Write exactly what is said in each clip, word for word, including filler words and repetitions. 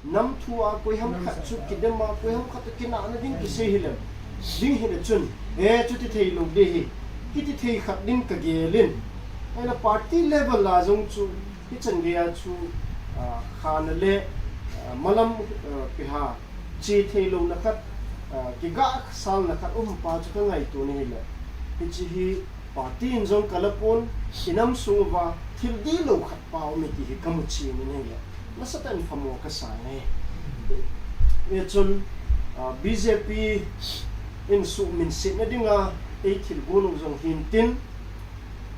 Nam thu a koiham khat chu kidem a, koiham khat chu kinahna ding kisei hileh, ding hileh chun, e, chuti thei lou ding ahi, kiti thei khat ding kagel in. Ahileh party level a jong chu, hichan geiya chu, a, khana le, a, malam, a, kiha, che thei louna khat, a, kigah salna khat um pa chu kangaito na hileh. Hiche hi, party in jong kala pon, inam sung uva thil dihlou khat pa um e ti hi kamu chen in ahileh, nasatah in phamo kasa e. Hichun, a, B J P in suhminsetna dinga eithilgon u jong hintin,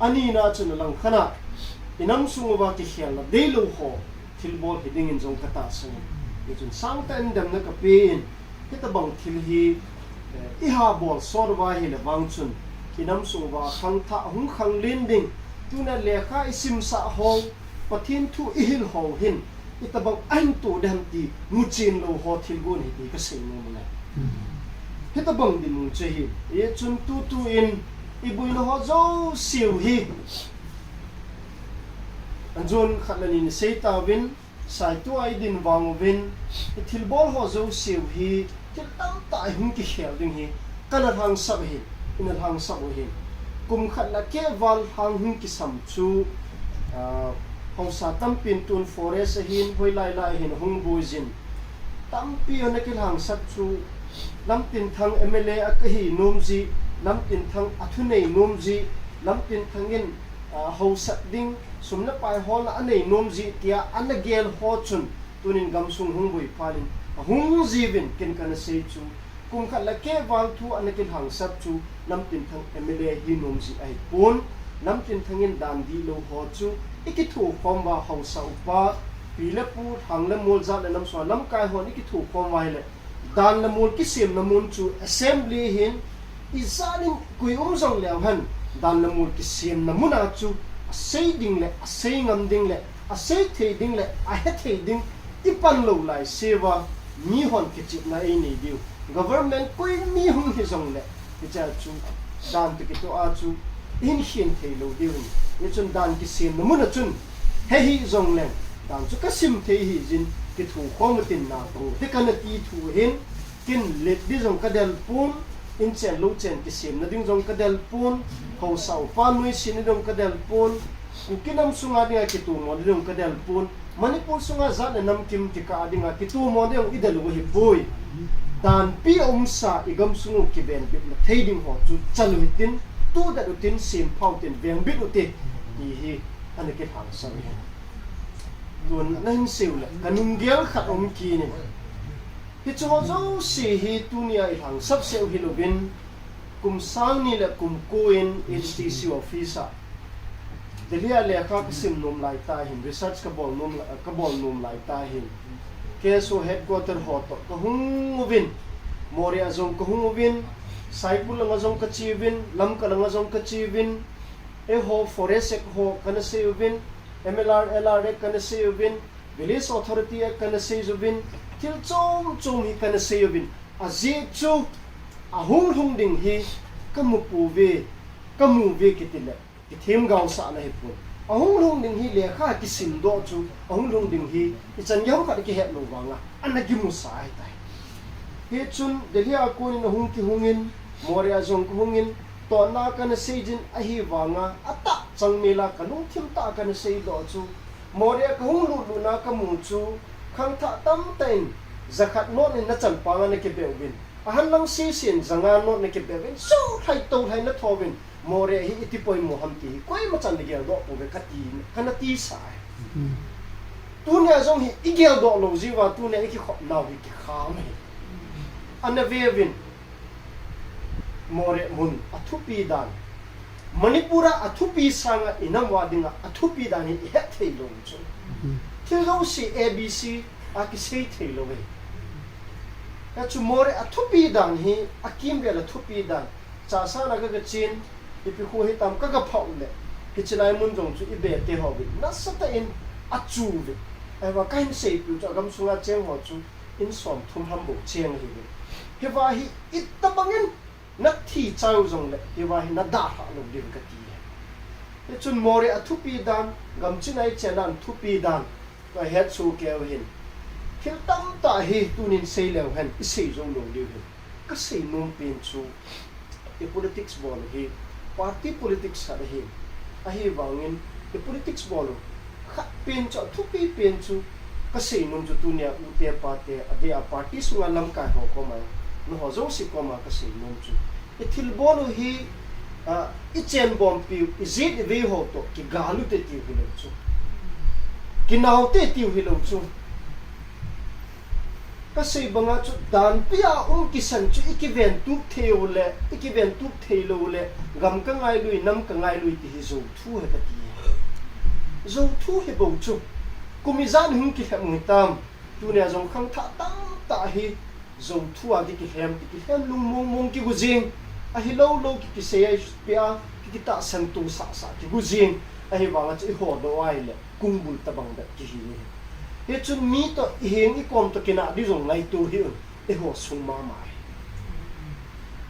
anina chun alangkhat a, inam sung uva kikhelna deilou ho thilbol hiding in jong katahsan e. Hichun sangtah in damna kapen, hitabang thil hi, eh, iha bol sot uva ahileh vang chun, inam sung uva khangthah hung khanglen ding, tuna lekha isimsah ho, Pathen thu ihil ho hin, itabang ahin toh dem ti, muchen lou ho thilgon ahi ti kasei nom e. Hitabang dinmun chu ahi, hichun tutu in, iboina ho jouse u hi, ajon khat le ni isei tauvin, Saitu a idin vang uvin, ithilbol ho jouse u hi, thil tamtah a ihung kikhel ding hi, kana lhangsap ahi, ina lhangsap u ahi. Kum khat le keh val lhang hung kisam chu, ah, haosa tampin tun forest ahin, hoilai lai ahin hung boi jin. Tampi ana kilhangsap chu, Lamtinthang M L A a kahi nom jeh, Lamtinthang a thunei nom jeh, Lamtinthang in, ah, haosat ding, sum le pai holna anei nom jeh tia ana gel ho chun, tunin gamsung hung boi phat in, ahung jiuvin ken kana sei chu, kum khat le keh val thu ana kilhangsap chu, Lamtinthang M L A hi nom jeh ahipon, Lamtinthang in dan dihlou ho chu, ikithokhom uva haosa upa, pi le pu, lhang le mol, jat le nam sunga lamkai hon ikithokhom uva ahileh, dan le mol kisemna mun chu assembly ahin, ijat in koi um jong leu hen, dan le mol kisemna mun a chu asei ding le, asei ngam ding le, asei thei ding le, ahe thei ding, ipan lou laiseuva, mihon kichepna einei diu. Government koi mi hung hi jongleh, hichea chu dan toh kitoh a chu ihin khen thei lou diu ahi. Hichun dan kisemna mun a chun, he hih jongleng, dan chu kasim thei hijin, kithokhom utin natong u te kana ti thu ahin, ken let ding jong kadel pon, inchen louchen kisemna ding jong kadel pon, haosa upa nuisatna ding jong kadel pon, Kuki nam sunga dinga kitomona ding jong kadel pon, Manipur sunga jat le nam kim kikah a dinga kitomona ding jong idel u ahipoi. Danpi umsa igamsung u kivenbitna thei ding ho chu chal u hitin, tudet utin, sempha utin, vengbit ute, ti hi ana kilhangsap ahi. Tun nahin sei uleh, kanunggel khat um kit in. Hiche ho jouse hi tunia ilhangsap seh u hilouvin, kum sang ni le kum ko in H T C office a Delhi a lekha kasim nom lai tah hin, research kabol nom la-, kabol nom lai tah hin, K S O headquarter ho toh kahung uvin, Moreh a jong kahung uvin, Saikul langa jong kache uvin, Lamka langa jong kache uvin, eiho Forest Act ho kana sei uvin, M L R, L R Act kana sei uvin, Village Authority Act kana sei uvin, thil chom chom hi kana sei uvin. Ajeh chu ahung lhung ding hi kamu pouve, kamu uve kiti le, kithemgaosahna ahipon. Ahung lhung ding hi lekha kisim doh chu, ahung lhung ding hi ichan gei ham khat kihet lou vanga ana kimusa ahitai. Hichun Delhi a konin ahung kihungin, Moreh a jong kahungin, totna kana seijin ahivanga, atah chang mela kalungthim tah a kana seidoh chu, Moreh a kahung lut lutna kamu chu, khangthah tamtah in, jakhat note in nachan panga nakibeh uvin, ahan lang sesen janga note nakibeh uvin, sulhai tolhai natho uvin, Moreh hi iti poimo ham ti hi koima chan nageldoh pouve kati, kana tisa ahi. Tunia jong hi igeldoh lou jeh uva tunia ikikhopnau hi kikham ahi. Ana ve uvin, Moreh mun athupi dan, Manipur a athupi sanga inam uva dinga athupi dan hi ihet thei lou chu. Thil jouse A B C a kisei thei lou ahi. Hichu Moreh athupi dan hi, akimvel a thupi dan, Chahsang a kagachen, ipi khu hitam kagaphah uleh, hiche lai mun jong chu ibe te houvin nasatah in achu uve. Ahivang kahin seipeh u chu agamsunga cheng ho chu in somthum ham bou cheng ahiuve. Hiva hi itobangin nathi chai u jongleh, hiva hi nadalhah lou diu kati e. Hichun Moreh athupi dan, gamchin a ichen dan thupi dan, kahet soh keiyu hin. Thil tamtah hi tunin sei leu hen, i sei jou lou diu hin. Ka sei nom pen chu, i politics bol hi, party politics khat ahi. Ahivangin, i politics bol khat pen chu, a thupi pen chu, ka sei nom chu tunia u te pa te, a dia party sunga lamkai ho koma, nangho jouse koma ka sei nom chu. I thilbol u hi, ah, i chenbompiu, i jet i vei ho toh, kigal u te tiu hilou chu. Kinau te tiu hilou chu. Ka sei banga chu danpia um kisan chu i kiventup thei u le, i kiventup thei lou le, gam ka ngailui, nam ka ngailui ti hi jou thu ahi ka ti. Jou thu hi bou chu. Kum ijat hung kilhem u hitam. Tunia jong khangthah tamtah hi jou thu a ki kilhem, ki kilhem lungmong mong kigu jing. Ahilou lou ki kisei a, pia, ki kitahsan tu sah sah kigu jing. Ahivanga chu i hodoh a ahile, kungbul tabang bep kihi. Hichun mi toh i heng i kom toh kinah di jong ngaito hih un, eiho sung mama hi.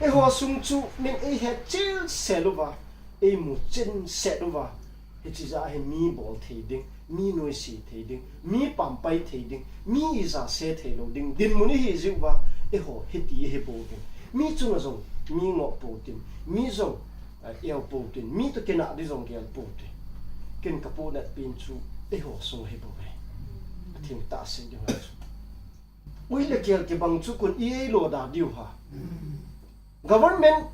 Eiho sung chu min eihet chilsel uva, eimu chinset uva, hiche jeh a hi mi bol thei ding, mi noise thei ding, mi pampai thei ding, mi ija se thei lou ding dinmun ihi jeh uva, eiho hiti ihi bou ding. Mi chunga jong mi ngoh pou tin, mi jong, eh, eo pou tin, mi toh kinah di jong gel pou tin. Ken ka pohnat pen chu eiho sung ahi bou ve. Atheng tah sei ding ham chu. Ui le kel kibang chu kon i eilo da diu ham. Government,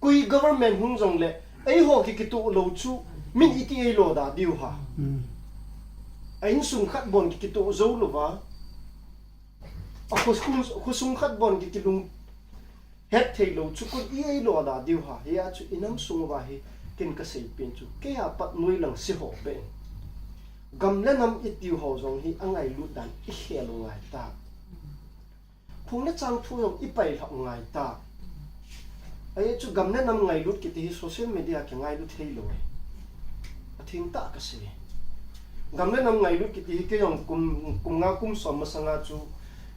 koi government hung jong le, eiho ki kitoh lou chu, min iti eilo da diu ham. A insung khat bon ki kitoh jou louva, a khosung, khosung khat bon ki kilung het thei lou chu kon i eilo da diu ham. Hia chu i nam sung uva hi ken ka sei pen chu, kei a pat noi lang se ho pen. Gam le nam i tiu ho jong hi a ngailut dan i khel u ngai ta. Phung le chang thu jong i pailhah u ngai ta. Ahi chu gam le nam ngailut kiti hi social media ki ngailut thei lou. Atheng tah ka sei. Gam le nam ngailut kiti hi kei jong kum, kum nga kum som masanga chu,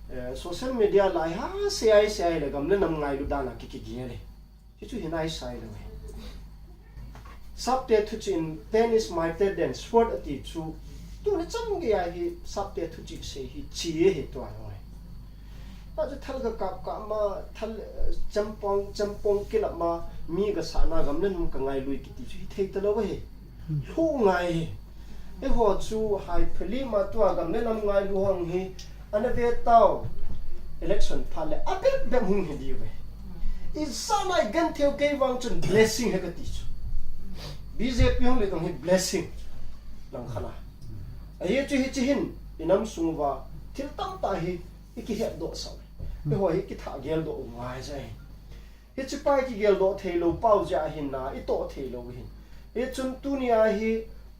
eh, social media lai ha sei ai sei ai le gam le nam ngailut dan a ki, ki, kigel e. Hichu hi nai sai lou e. Sapte thuchih in, "Pen is mightier than sword," ati chu. Tuni chan geiya hi sapte thuchih sei hi chi ahi tua lou e. Achu thal ka kap kap ma, thal, eh, chempong, chempong kilap ma, mi ka sahna gam le nam ka ngailui kiti chu hi thei talou ahi. Lhu ngai hi. Eiho chu hai phali ma tua gam le nam ngailu hung hi, ana ve tau. Election phat le a bep bep hung hi diu ve. Ijat na i genthei u kei vang chun blessing ahi ka ti chu. B J P hung le tong hi blessing. Lang khat a. Ahi chu hiche hin, i nam sung uva, thil tamtah hi, i kihetdoh sah u. Eiho hi kithah geldoh u ngai jeh ahi. Hiche pa hi kigeldoh thei lou pau jeh ahin na, i toh thei lou hin. Hichun tunia hi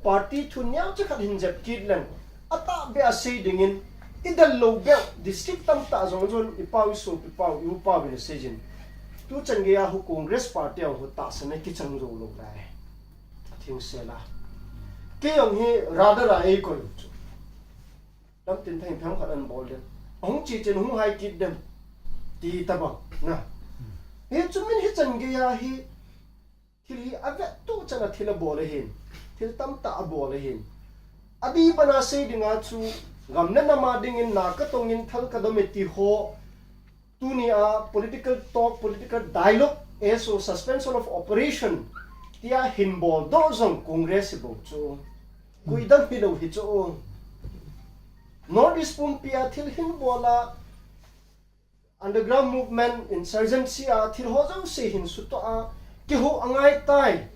party thu neocha khat hin jep kit leng, atahbeh a sei dingin, i del lou beh, district tamtah jong jong i pau, i sopi pau, i u pau in a sei jin. Tuchan geiya hi Congress party a hi tahsan a kichang jou lou lai. Atheng sel a. Kei jong hi radar a eikoi u chu. Lamtin thei pheng khat an bol dem. Ahung che chen hung hai kit dem. Ti tabang. Na. Hichu min hichan geiya hi. Thil hi avet tu chan a thil abol ahin. Thil tamtah abol ahin. Abana sei dinga chu gam le nam a dingin na ka tongin thal ka dom e ti ho. Tunia political talk, political dialogue, S O suspension of operation, tia hin boldoh jong Congress hi bou chu. Koi dang hilou hi chu. North East pumpi a thil hin bol a, underground movement, insurgency a thil ho jouse hin sutoh a, kihou angai tai.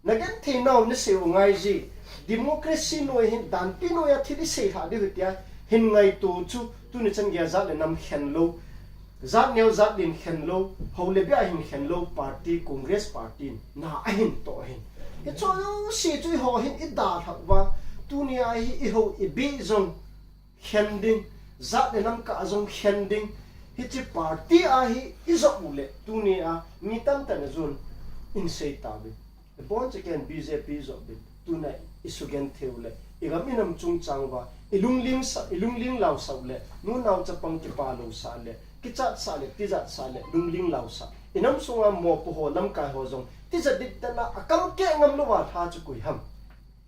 Na genthei nau na sei u ngai ji. Democracy noi hin danpi noi a thil i sei lha diu hi tia hin ngaito chu tuni chan geiya jat le nam khen lou. Jat neo jat len khen lou, hou le bia hin khen lou, party, Congress party na ahin toh hin. Hichu jouse chu eiho hin i dalhah uva, tunia hi eiho i bih jong khen ding, jat le nam kah jong khen ding, hiche party a hi i jop u le, tunia mi tamtah in jong in sei tauve. Iboncha ken B J P jop in, tuna i sugenthei u le, i gam i nam chungchang uva, i lungling sah, i lungling lau sah u le, nu nao chapang kipa lou sah le, kichat sah le, tijat sah le, lungling lau sah. I nam sunga mopo ho, lamkai ho jong, tijat dit tana, akam keh ngam louva lha chu koi ham.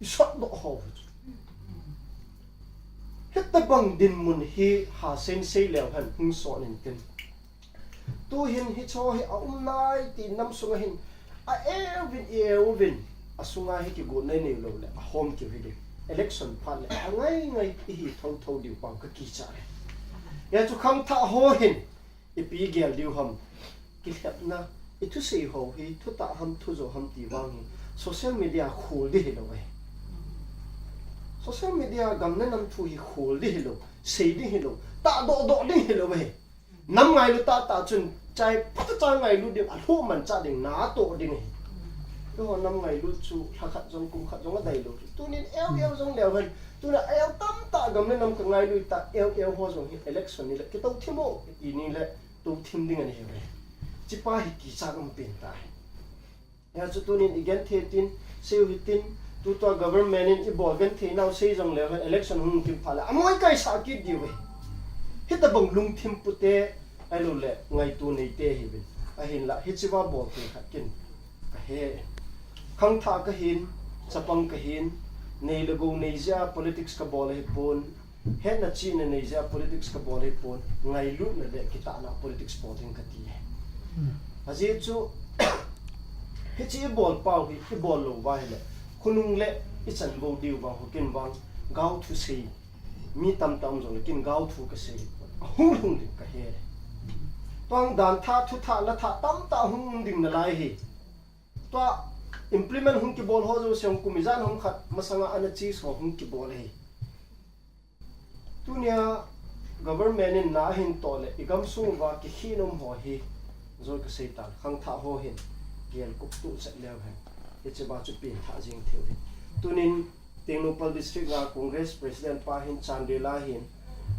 I sotdoh ho chu. Hitabang dinmun hi ha sensei leu hen hung son intin. Tuhin hicho hi aum nai ti nam sunga hin a euvin i euvin, asunga hi kigot nei nei lou le ahom kiu hi ding. Election phat le angai ngai ihi thotho diu pang ka kicha le. Hia chu khangthah ho hin ipi gel diu ham, kilhepna, i thusei ho hi thutah ham thujo ham ti vang hi social media khol di hilou e. Social media gam le nam thu hi khol di hilou, sei di hilou, tahdoh doh di hilou e. Nam ngailu tahtah chun chai phat a cha ngailu ding, alhuh manchah ding, natoh ding ahi. Eiho nam ngailu chu lhakhat jong kumkhat jong adei lou chu. Tunin eu eu jong leu hen. Tuna eu tamtah gam le nam ka ngailu ta eu eu ho jong hi election ni le kitou thim o, kiti ni le tou thim ding ani hiuve. Chipa hi kicha gam pen tahi. Hia chu tunin i genthei tin, seiu hitin, tutua government in ibol genthei nau sei jong leu hen election hung kim phat le amoi kaisah kit diu ve. Hitabang lungthim pute, ahilou le ngaito neite hiuvin. Ahinla, hichiva bol thei khat kin kahe. Khangthah kahin, chapang kahin, nei le gou nei jeh a politics kabol ahipon, hetna chihna nei jeh a politics kabol ahipon, ngailutna le kitahna politics bol ding kati e. Ajeh chu, hiche ibol pau hi, ibol lou uva ahile, khonung le ichan gou diu vang, hukin vang, gaothu sei, mi tamtah um jongle kin gaothu kasei, ahung lhung ding kahe. Tuang dan thah, thu thah, la thah tamtah hung um ding nalai hi. Tua implement hung kibol ho jouse hung kum ijat ham khat masanga ana chi so hung kibol ahi. Tunia government in na ahin toh le, i gamsung uva kikhin um ho hi, joi kasei tan, khangthah ho hin, kiel kup tu chet leu hen. Hiche ba chu pen thah jing thei u hin. Tunin, Tengnoupal District a Congress President pa hin Chandel a hin,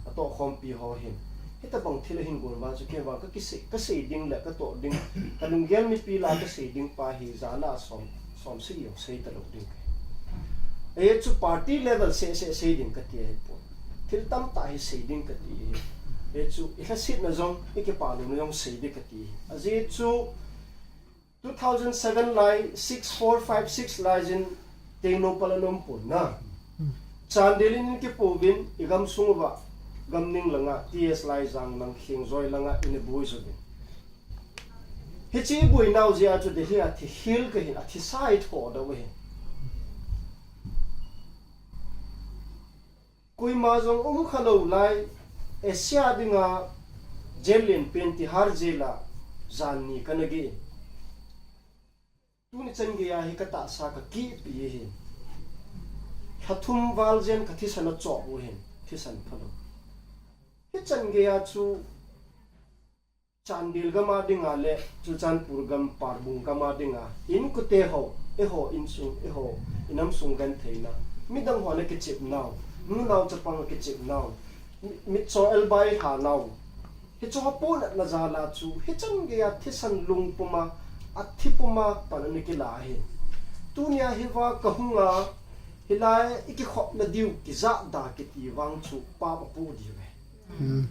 atohkhompi ho hin. Hitabang thil ahin gon uva chu kei vang ka kisei, kasei ding le katoh ding, kalunggel mipi lah a kasei ding pa hi jana som, som sei jong sei talou ding. Ajeh chu party level seh seh sei ding kati ahipon. Thil tamtah hi sei ding kati ahi. Ajeh chu i lhasetna jong, i kipah louna jong sei ding kati ahi. Ajeh chu Two thousand seven lai, six four five six lai jin Tengnoupal a um pon na. Chandel in kipouvin, i gamsung uva, Gamning langa, T S Laijang, Nangkheng Joi langa, ina bui jovin. Hiche i buinau jeh a chu Delhi a thi khel kahin, athi sa i tho doh u ahi. Koima jong um khalou lai, Asia dinga jail lenpen Tihar jail a jan ni kana geh in. Tuni chan geiya hi katahsa kakipe ahi. Lha thum val jen kathisan achop u ahin, thisan phalou. Hichan geiya chu Chandel gam a dinga le Churachandpur gam Parbung gam a dinga, inkote ho, eiho insung, eiho inam sung gentheina, midang hon akichep nau, nu nao chapang akichep nau, mi, mitcho elbai lha nau. Hichu ho punatna jal a chu, hichan geiya thisan lung puma, athi puma pan ana kila ahi. Tunia hiva kahunga, hilai i kikhopna diu, kijahda kiti vang chu, pap apoh diu ahi. Hmm.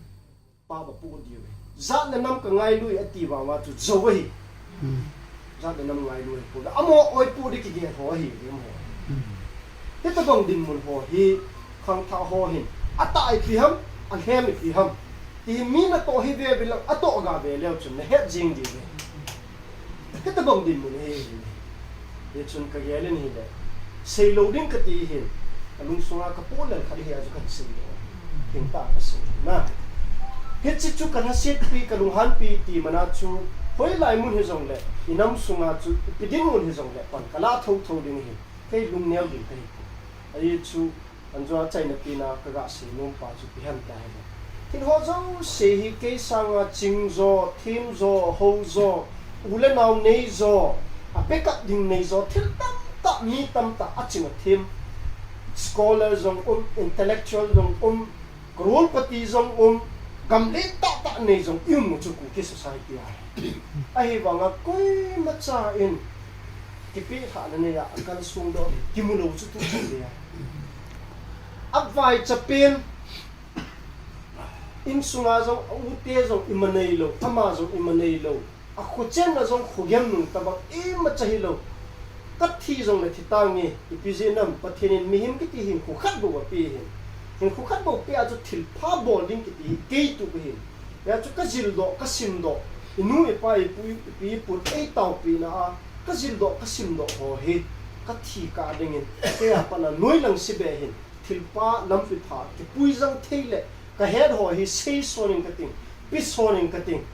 Pap apoh diu ahi. Jat le nam ka ngailu e ati vang uva chu jou ahi. Hmm. Jat le nam ngailu ahi poi. Amaho oi poh di kigel ho ahi, amaho. Hmm. Hitabang dinmun ho hi, khangthah ho hin. Atah ipi ham, alhem ipi ham. Ti hi mi natoh hi ve ve lang, atoh ga ve leu chun, nahet jing diu ahi. Hitabang dinmun ahi. Hichun kagel in ahile, seilou ding kati hin, kalungsunga kapoh lel khat hi ahi chu kahin seilou. Hintah kasei na. Hiche chu kalhasetpi, kalunghanpi ti mana chu, hoilai mun hijongle, inam sunga chu, ipi dinmun hijongle, pan kalah thotho ding ahi. Kei lungneo ding kahi. Ahi chu, Anjua chaina pen a kaga seinom pa chu ipi ham itile, thil ho jouse hi kei sanga ching jo, them jo, hou jo, u le nao nei jo, a backup ding nei jo, thil tamtah, mi tamtah aching athem. Scholar jong um, intellectual jong um, crorepati jong um, gam lentah tah nei jong i um u chu Kuki society a. Ahivanga koimacha in kipelhahna neiya akalsong doh kimu lou chu tuchan geiya. Avaicha pen, insunga jong, a u te jong ima neilou, ama jong ima neilou, akhochenna jong khogem nung tobang imacha hilou. Kathi jongle thi tange, ipi jeh ham, Pathen in mihem kiti hinkho khat bou apeh in. Hin khu khat bou pia chu thilpha bol ding kiti hi kei tup ahin. Hia chu ka jildoh, ka simdoh, i nu i pa, i pu i pi i pu ei taopina a ka jildoh, ka simdoh ho hi ka thi kah dingin kei a pat a noilang sibeh hin thilpha lampi pha kipui jang thei le ka het ho hi sei son in ka ting, pi son in ka ting.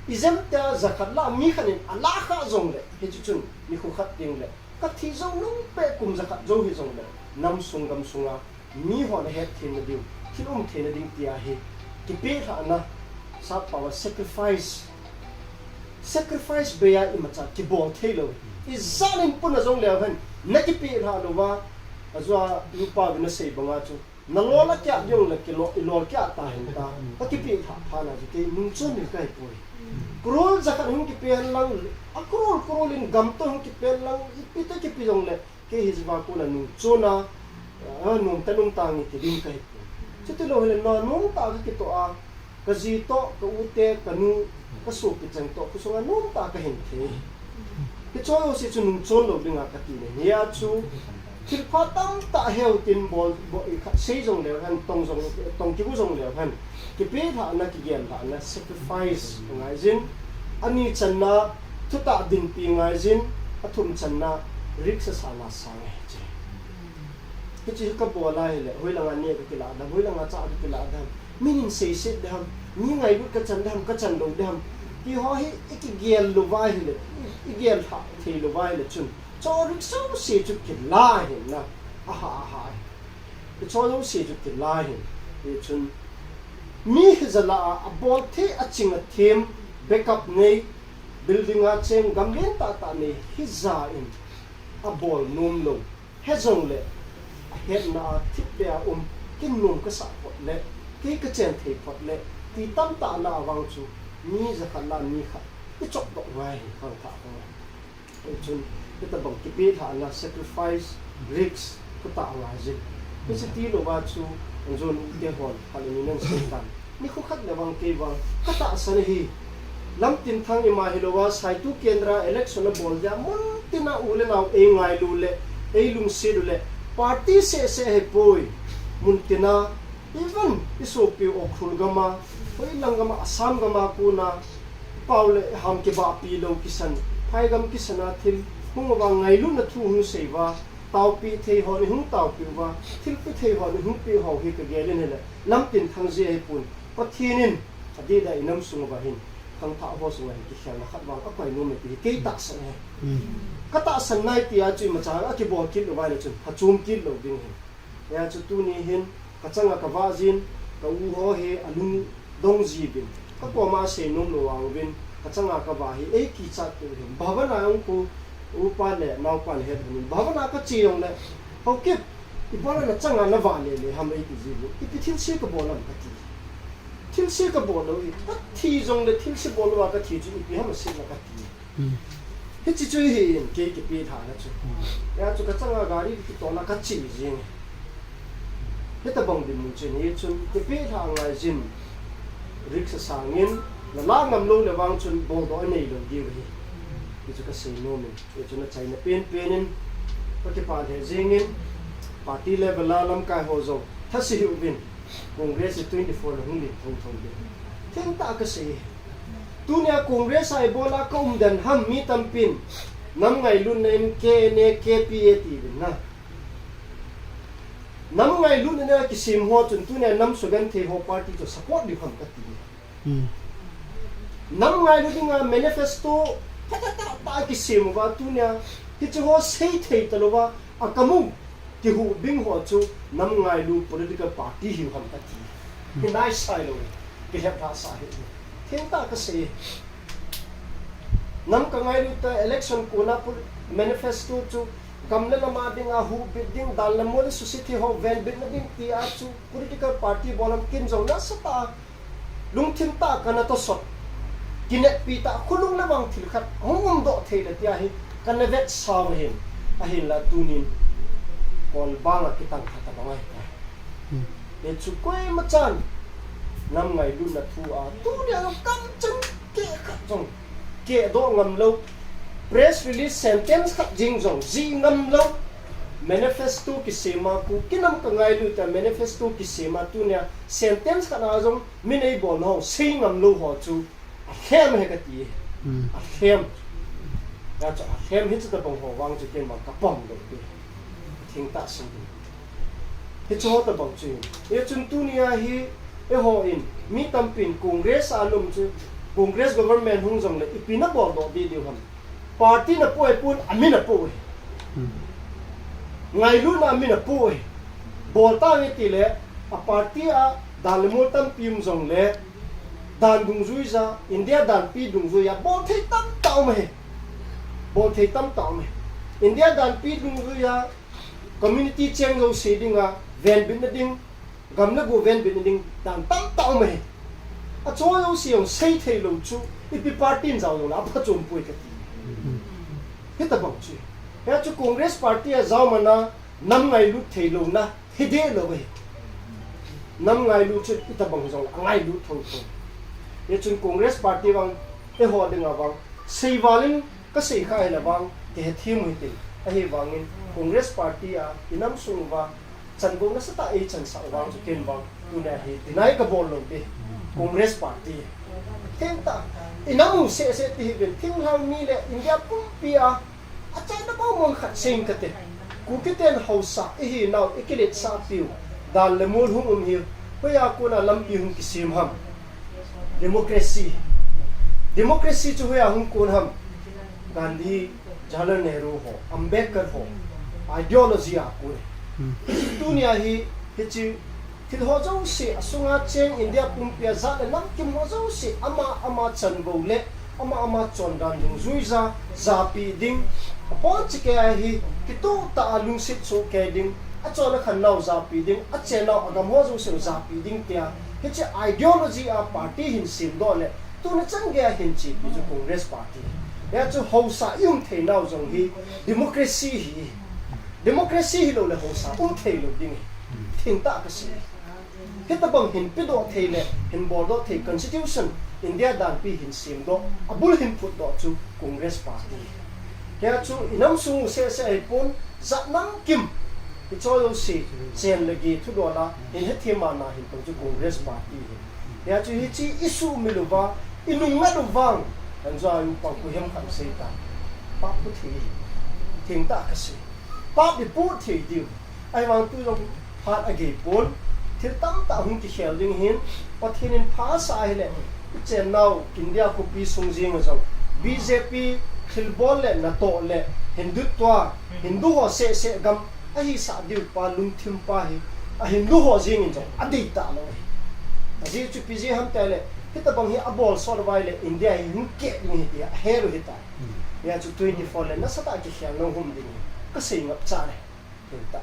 I jem tia jakhat la mi khat in a la kha jong le, hichu chun ni khu khat ding le ka thi jou nung peh kum jakhat jou hi jong le, nam sung gam sunga mi hon a het theina ding, thil um theina ding tia hi kipelhahna, sap pao a sacrifice, sacrifice bei a imacha kibol thei lou. I jat in pun a jong leu hen, na kipelhah lou va, a jua nupa vin a sei banga chu, na lol a kia ding le kilo, i lol kia ta hen ta, ka kipelhah pha na chu kei nungchon min ka hi poi. Crore jakhat hung kipe hen lang, a crore crore in gam to hung kipe hen lang, ipi to kipe jong le, kei hi jiva kona nungchon a, a, nom ta nom ta nge ti ding ka hi poi. Chuti lou hile na nom ta ka kitoh a, ka ji toh, ka u te, ka nu, ka sopi cheng toh, khosung a nom ta ka hin thei. Hicho jouse chu nungchon lou dinga ka ti ne. Hia chu, thilpha tamtah heu tin bol, bol, i khat sei jong leu hen, tong jong, tong kibu jong leu hen. Kipelhahna, kigellhahna, sacrifice ngaijin. Ani channa, thutah dinpi ngaijin. A thum channa, risk a sala sang e che. Hiche hi ka bol a hile, hoilanga neh ka kilah dam, hoilanga chah ka kilah dam, min in seiset dam, mi ngailut ka chan dam, ka chan lou dam, ti ho hi i kigel lou va hile, i, i gel thei lou va hile chun, cho risk jouse chu kila hin na, aha, aha. Cho jouse chu kila hin, hichun, mi hi jala a, a bol thei, a ching a them, backup nei, building a cheng, gam lentah tah nei, hija in, a bol nom lou. He jong le, a hetna a thipbeh a um, kin nom ka sah phot le, kei ka chen thei phot le, ti tamtah na a vang chu, mi jakhat la mi khat, i chop doh ngai hi khangthah ho. Hichun, hitabang kipelhahna, sacrifice, risk, ka tah ngaijin. Hiche ti lou va chu, an jon u te hon, hal ni nan sei tan. Ni khu khat le vang kei vang, ka tahsan ahi. Lamtinthang ima hilou a, Saitu Kendra election a bol dia, mun tina u le nao ei ngailu le, ei lungset u le, party seh seh ahi poi. Mun tina, even i sopi Ukhrul gam a, hoilang gam a, Assam gam a kona, pao le ham kibahpi lou kisan, phai gam kisan a thil, hung uva ngailutna thu hung sei uva, taopi thei hon i hung taopi uva, thilpi thei hon i hung pe ho hi ka gel in hile, lamtinthang jeh ahi pon, Pathen in, adeh a i nam sung uva hin, khangthah ho sunga hin kikhelna khat vang a koi nom e ti hi kei tahsan ahi. Ka tahsan nai tia chu imacha a kibol kit lou va le chun, phachom kit lou ding ahi. Hia chu tuni hin, ka changa ka vah jin, ka u ho hi a lungdong ji uvin, ka koma sei nom lou a uvin, ka changa ka vah hi, ei kichat uvin. Bhavana a hung khu, upa le naopa le het uvin. Bhavana ka che jong le, Haokip, ibola na changa na vah le le ham ei ti ji uvin. Ipi thilse ka bol ham ka ti. Thilse ka bol lou hi, ka thi jong le thilse bol lou a ka thi chu ipi ham a sih na ka ti. Hiche chu hi in kei kipelhahna chu. Hia chu ka changa gari kitol a ka che jing. Hitabang dinmun chu hichun kipelhah ngaijin. Risk a sangin, na la ngam lou le vang chun boldoh a nei lou diu ahi. Hichu ka sei nom in. Hichu na chaina penpen in. Ka kipah lheh jing in. Party level a lamkai ho jong thase hih uvin. Congress hi twenty four le hung len thotho ding. Thengtah ka sei. Tunia Congress a ibola ka um den ham mi tampin. Nam ngailutna in K N A, K P A ti uvin na. Nam ngailutna in a kisem ho chun tunia nam sugenthei ho party chu support diu ham ka ti. Nam ngailu dinga manifesto phatah tah tah kisem uva tunia hiche ho sei thei talou va a kamu kihubing ho chu nam ngailu political party hiu ham ka ti. Hi nai sai lou, kihet lhah sa hi. Thengtah ka sei. Nam ka ngailu ta election kona manifesto chu gam le nam a dinga hubit ding, dan le mol le society ho venbitna ding tia chu political party bol ham kin jong nasatah a lungthim tah a kana tosot. Kineppi tah a khonung le vang thil khat hung umdoh thei le tia hi kana vetsah u ahin. Ahinla tunin Kolbang a kitang khat abang ahi. Hichu koima chan nam ngailutna thu a tunia kamcheng keh khat jong kehdoh ngam lou. Press release sentence khat jeng jong jih ngam lou. Manifesto kisema, Kuki nam ka ngailut a manifesto kisema tunia sentence khat a jong min eibolna ho sei ngam lou ho chu alhem ahi kati. Hmm. Alhem. Hichu alhem hichu tabang ho vang chu ken vang kapom lou pi. Thengtah sim ding. Hichu ho tabang chu. Hichun tunia hi eihon mi tampin Congress a lum chu Congress government hung jongle ipi nabol doh ding diu ham. Party napoh pon amin apoh e. Hmm. Ngailutna amin apoh e. Bol tange tile a party a dan le mol tampi um jongle dan dungjuija, India danpi dungjuija bol thei tamtah um ahi. Bol thei tamtah um ahi. India danpi dungjuija community cheng jouse dinga venbitna ding, gam le go venbitna ding dan tamtah um ahi. Achu jouse jong sei thei lou chu ipi party in jao jongle aphachom poi kati. Hitabang chu. Hichu Congress party a jao mana nam ngailut thei louna hideh lou ahi. Nam ngailut chu itabang jong angailut thotho. Hichun Congress party vang eiho dinga vang seivalin kasei kha hile vang kihethem u hite. Ahivangin Congress party a inam sung uva chanvou nasatah a eichansah u vang chu ken vang tunia hi deny kabol lou ding. Congress party. Thengtah. Inam u seh seh ti hiuvin thinglhang mi le India pumpi a achaina bou mong khat seiyin kate. Kukiten haosa ihinau ikiletsah piu dan le mol hung um hiu. Hoiya kona lampi hung kisem ham. Democracy. Democracy chu hoiya hung kon ham. Gandhi, Jawaharlal Nehru ho, Ambedkar ho ideology a kon e. Hmm. Tunia hi hiche thil ho jouse asunga cheng India pumpi a jat le nam kim ho jouse ama ama chanvou le ama ama chondan dungjuija japi ding. Apon chikei a hi kitoh tah a lungset soh kei ding, achon akhan nau japi ding, achennau agam ho jouse japi ding tia hiche ideology a party hin semdoh le tuni chan geiya hin chepi chu Congress party. Hichu haosa ium theinau jong hi democracy hi. Democracy hilou le haosa um thei lou ding hi. Thengtah kasei. Hitabang hin pedoh thei le hin boldoh thei constitution India danpi hin semdoh, abul hin phutdoh chu Congress party. Hichu inam sung u seh seh ahipon jat nam kim hiche jouse chen le gei thudol a hin hethem a na hin tong chu Congress party hi. Hichu hiche isuhmil uva, inungngat u vang, anjua u pang khu hem khat seitan. Pap pu thei. Thengtah kasei. Pap ipu thei diu. Ahivang tu jong phat agei pon. Thil tamtah hung kikhel ding hin. Pathen in phasah ahile ichennau India khopi sung jeng a jong B J P thilbol le natoh le Hindutva, Hindu ho seh seh gam ahisah diu pa lungthim pa hi a Hindu ho jeng in jong adei talou ahi. Ajeh chu ipi jeh ham tile hitabang hi abol sot uva ahile India hi hung keh ding ahi tia ahelou ahitai. Hichu twenty four le nasatah a kikhelna hung um ding hi kasei ngap cha le. Hita.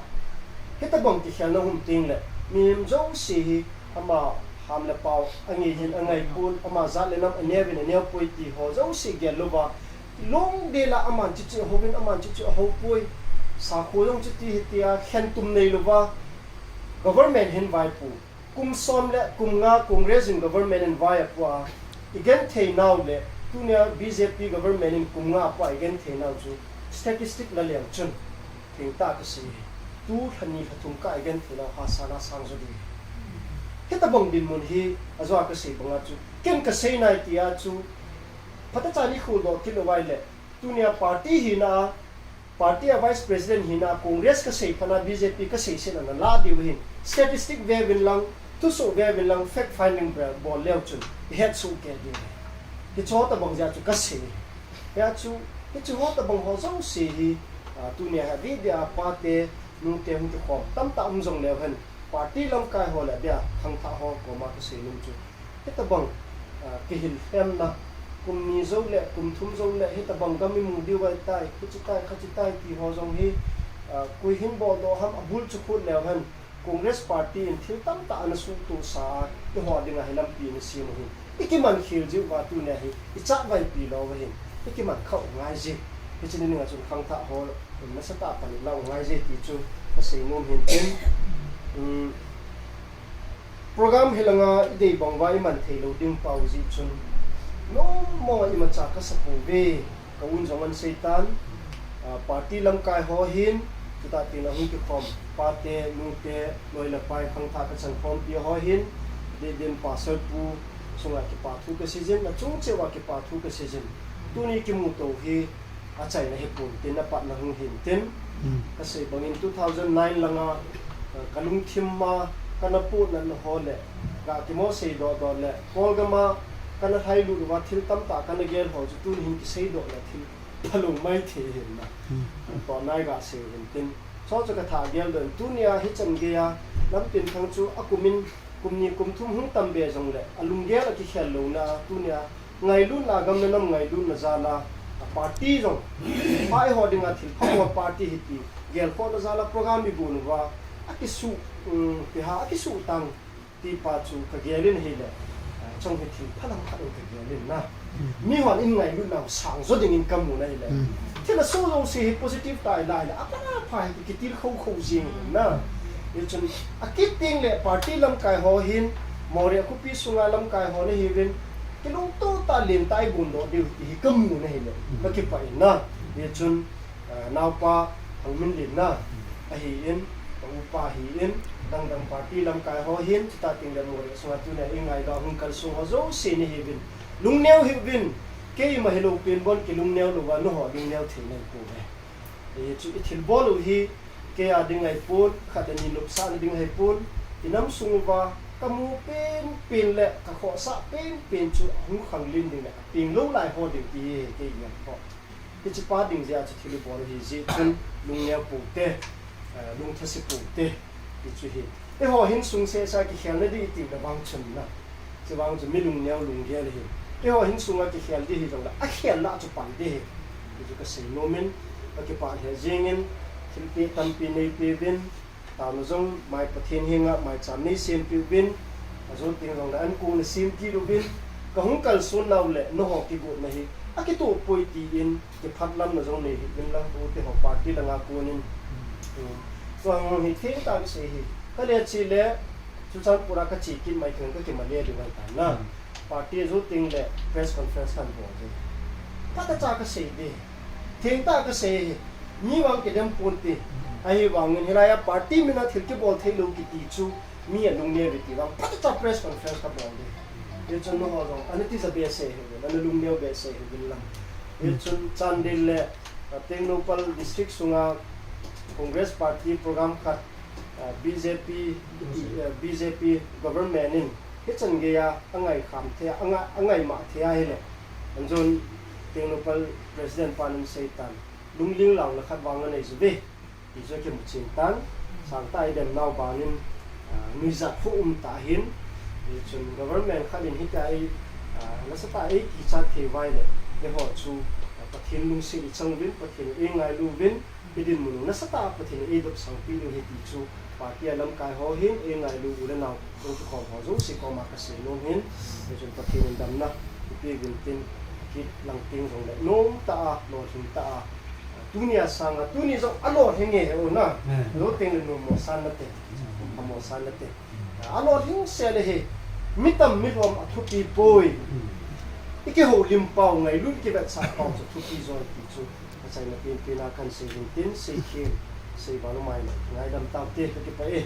Hitabang kikhelna hung um teng le mihem jouse hi ama ham le pao angei hin angei pon, ama jat le nam aneo in aneo poi ti ho jouse gel louva, lungdel a aman chuche ahouvin aman chuche ahou poi. Sakho jong chuti hitia khentum neilouva government hin vaipu. Kum som le kum nga Congress in government in vai apua, igenthei nau le tunia B J P government in kum nga apua igenthei nau chu statistic la leng chun thengtah kasei. Tu lha ni lha thum kah igenthei nau hahsa na sang jo ding. Hitabang dinmun hi ajeh a kasei banga chu ken kasei nai tia chu phatechan ikhol doh kit lou uva ahile tunia party hina a, party a vice president hina a Congress kasei phat na B J P kasei sena nalah diu hin. Statistic veuvin lang, thusoh veuvin lang, fact finding bol, bol leu chun ihet soh kei diu. Hiche ho tabang jeh a chu kasei. Hichu, hiche ho tabang ho jouse hi, a, tunia hi video a pate, nute hung kikhom tamtah um jong leu hen. Party lamkai ho le dia khangthah ho koma kasei nom chu. Hitabang, a, kihil lhemna, kum ni jou le, kum thum jou le, hitabang gam imu diu ahitai, hiche tai, khache tai ti ho jong hi, a, koi hin boldoh ham abul chu khut leu hen, Congress party in thil tamtah ana suhtohsa a, eiho dinga hi lampi ana sem u hin. Ikiman khel jiu va tunia hi, ichat vaipi lou va hin, ikiman khah u ngai je. Hiche ni dinga chun khangthah ho, nasatah a pan ilah u ngai je ti chu, kasei nom hin tin. Um, Program hilanga idei bang uva iman thei lou ding pau jeh chun, nommo imacha kasa pouve, ka un jong ahin seitan, a, party lamkai ho hin, Tuta tin a hung kikhom, pate, nute, loi le pai khangthah kachan khompi ho hin, Didin Pastor Pu chunga kipa thu kaseijin, achung cheh uva kipa thu kaseijin. Tuni kimuto hi achaina hipon tin, apatna hung hin tin. Hmm. Kasei bangin two thousand nine langa, eh, kalungthim a kana pohnatna ho le, ga kimo seidoh doh le, Kolgam a kana lhailut uva thil tamtah kana gel ho chu tuni hin kiseidoh le thil phalou maithei hin na. Hmm. Toh nai gasei hin tin. Chu chu kathah geldoh in, tunia hichan geiya Lamtinthang chu akumin kum ni kum thum hung tambe jongle, alunggel akikhel louna, tunia ngailutna, gam le nam ngailutna jal a, a party jong, pa eiho dinga thil phabol party hi ti gelkhohna jal a program igon uva, akisuh, um, tiha akisuh tang ti pa chu kagel in ahile, ah, chong hi thil phalam khat in kagel in na. Hmm. Mihon in ngailutna sang jo dingin kamu na ahile. Hmm. Thil asoh jouse hi positive tah a ila ahile, apha apha hi kitilkhou khou jing in na. Hichun akit tengle party lamkai ho hin, Moreh khopi sunga lamkai ho nahiuvin, kilungto tah a lentah a igondoh diu ti hi kamu na ahile, hmm, kakipah in na. Hichun Ah, naopa Thangminlen na ahin, ka upa ahin, dangdang party lamkai ho hin, chuta tengle Moreh sunga tunia eingailu a hung kalsong ho jouse nahiuvin, lungneo hih uvin, keima hilou pen bon kilungneo louva nangho lungneo thei nahi pouve. Hichu ithilbol u hi, kei a ding ahipon, khat le ni nopsahna ding ahipon, inam sung uva kamu penpen le kakhohsah penpen chu ahung khanglen ding le apeng lou lai ho diu ti hi kei gelkhoh. Hiche pa ding jeh a chu thil ibol u ahi jeh chun lungneo pou te, eh, lungthase pou te, ti chu ahi. Eiho hinsung sehseh a kikhelna ding iti le vang chun na. Chuvang chu mi lungneo lunggel ahi. Eiho hinsunga kikhel ding hijongle, akhel lah chu pan ding ahi. Ti chu kasei nom in, kakipah lheh jeng in, thilpeh tampi neipeuvin, Taona jong mai Pathen henga maicham neisempeh uvin, ajou teng jongle ankong nasem kit uvin, kahung kalson nau le nangho kigotna hi akitoh poi tin kiphatlamna jong nei hih uvin lang, u te ho party langa konin. Um, chuang hi thengtah kasei hi. Kale chele Churachandpur a kache kit mai teng kakimale ding ahitan na. Party ajou tengle press conference kan bol ding. Phatah cha kasei ding. Thengtah kasei hi. Mi vang kidem ponte. Ahivangin hilai a party min a thil kibol theilou kiti chu mi alungneo uve ti vang phatah cha press conference kabol ding. Hichun nangho jong ana tija behseh hih uvin, ana lungneo behseh hih uvin lang. Hichun Chandel le, uh, Tengnoupal district sunga Congress party program khat, uh, B J P, uh, B J P government in hichan geiya angai kham thei, anga-, angaimah thei ahile, anjon Tengnoupal president pan aseitan, lungling launa khat vang anei jiuve. Ti chu akimu chen tan, sangtah a idem nau banin, ah, nuijat khu um tah ahin, hichun government khat in hitia ei, ah, nasatah a eikichat thei uva ahile, eiho chu, ah, Pathen lungset ichang uvin, Pathen in eingailu uvin, idinmun u nasatah a Pathen in eidopsang peh diu ahi ti chu, party a lamkai ho hin eingailu u le nau, lungkikhom ho jouse koma kasei nom in, hichun Pathen in damna ipeh uvin tin, kit lang teng jongle, nomtah a, lolhing tah a, Tunia sanga, tuni jong alolhing e, he, o na. Eh. Lou tengle numo san nate. Amo san nate. Alolhing sel e he. Mi tam mi lhom athupi poi. Hmm. Ikihoulim pau ngailut kivetsah pau chu thupi joi ti chu. Achaina penpen a kahin sei hin tin, sei khen, sei bal umai ngaidam taute, kakipah e. Eh.